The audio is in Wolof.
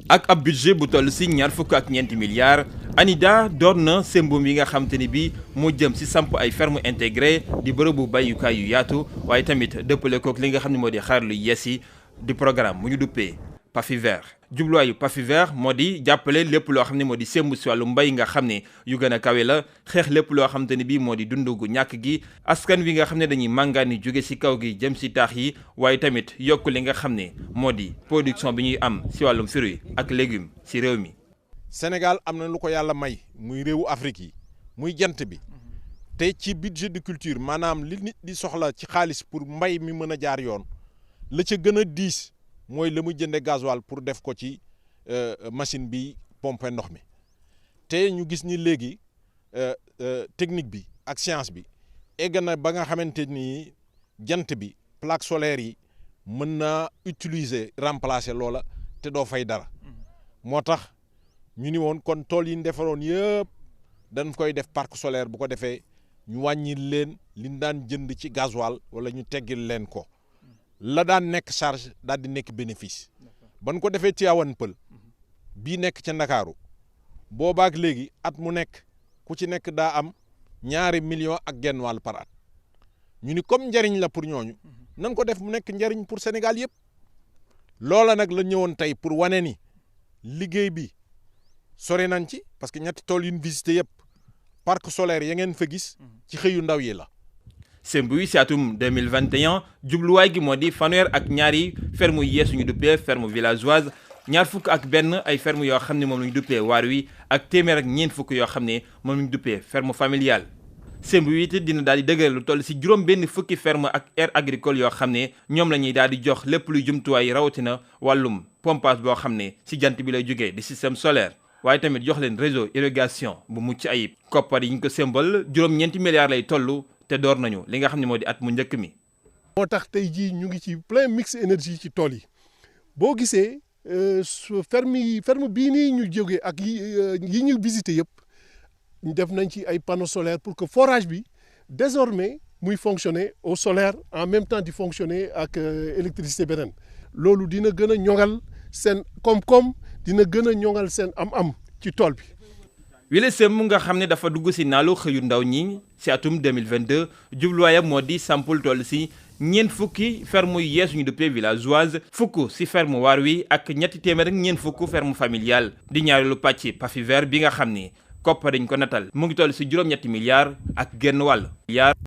ak ab budget bu toll si ñaar fukk ak ñeenti milliards ANIDA door na sembum yi nga xam te ni bi moo jëm si samp ay ferme intégré di bërëbu bayukaay yu yaatu waaye tamit dëppale kook li nga xam ne moo di xarlu yees yi di programme mu ñu duppee PAFI vert. jubluwaayu PAFI vert moo di jàppale lépp loo xam ne moo di semb si wàllu mbay nga xam ne yu gën a kawe la xeex lépp loo xam te ne bii moo di dundu gu ñàkk gi askan wi nga xam ne dañuy màngaani jóge si kaw gi jëm si taax yi waaye tamit yokk li nga xam ne moo di production bi ñuy am si wàllum fruits ak légumes si réew mi. Sénégal am na lu ko yàlla may muy réewu Afrique yi muy jant bi te ci budget de culture maanaam li nit di soxla ci xaalis pour mbay mi mën a jaar yoon la ca gën a diis mooy la muy jënde gasoil pour def ko ci machine bi pompe ndox mi te ñu gis ni léegi technique bi ak science bi egg na ba nga xamante ni jant bi plaque solaire yi mën na utiliser remplacer loola te doo fay dara moo tax ñu ni woon kon tool yi ñu defaroon yëpp dañ koy def parc solaire bu ko defee ñu wàññi leen liñ daan jënd ci gasoil wala ñu teggil leen ko la daan nekk charge daal di nekk bénéfice ban ko defee Tivaouane Peulh bii nekk ca Ndakaaru boobaak léegi at mu nekk ku ci nekk daa am 2,5 millions par at ñu ni comme njariñ la pour ñooñu nan ko def mu nekk njariñ pour Sénégal yëpp loola nag la ñëwoon tey pour wane ni liggéey bi sore nañ ci parce que ñetti tool yu ñu visité yëpp parc solaire ya ngeen fa gis ci xëyu ndaw yi la. semb wi si atum 2021 jubluwaay gi moo di fanweer ak ñaari ferme yu yees ñu duppee ferme villageoise ñaar fukk ak benn ay ferme yoo xam ne moom la ñu duppee waar wi ak téeméer ak ñeent fukk yoo xam ne moom la ñu duppee ferme familiale. semb wi it dina daal di dëgëral lu toll si juróom benn fukki ferme ak aire agricole yoo xam ne ñoom la ñuy daal di jox lépp luy jumtuwaay rawatina wàllum pompage boo xam ne si jant bi lay jógee di système solaire. waaye tamit jox leen réseau irrigation bu mucc ayib koppar yi ñu ko sembal juróom-ñeenti milliards lay toll te door nañu li nga xam ne moo di at mu njëkk mi. moo tax tey jii ñu ngi ci plein mix énergie ci tool yi boo gisee ferme bii nii ñu jógee ak yi ñu visité yëpp def nañ ci ay panneaux solaires pour que forage bi désormais muy fonctionner au solaire en même temps di fonctionner ak électricité beneen loolu dina gën a ñoŋal seen koom-koom. dina gën a ñoŋal seen am-am ci tool bi. wile sem nga xam ne dafa dugg si naalu xëyu ndaw ñi si atum 2022 jubluwaayam moo di sampul toll si ñeent fukki ferme yu yees ñu duppee villageoise fukk si ferme waar wi ak ñetti téeméer ak ñeent fukk ferme familiale di ñaareelu pàcc PAFI vert bi nga xam ni koppar dañ ko natal mu ngi toll si juróom-ñetti milliards ak genn wàll.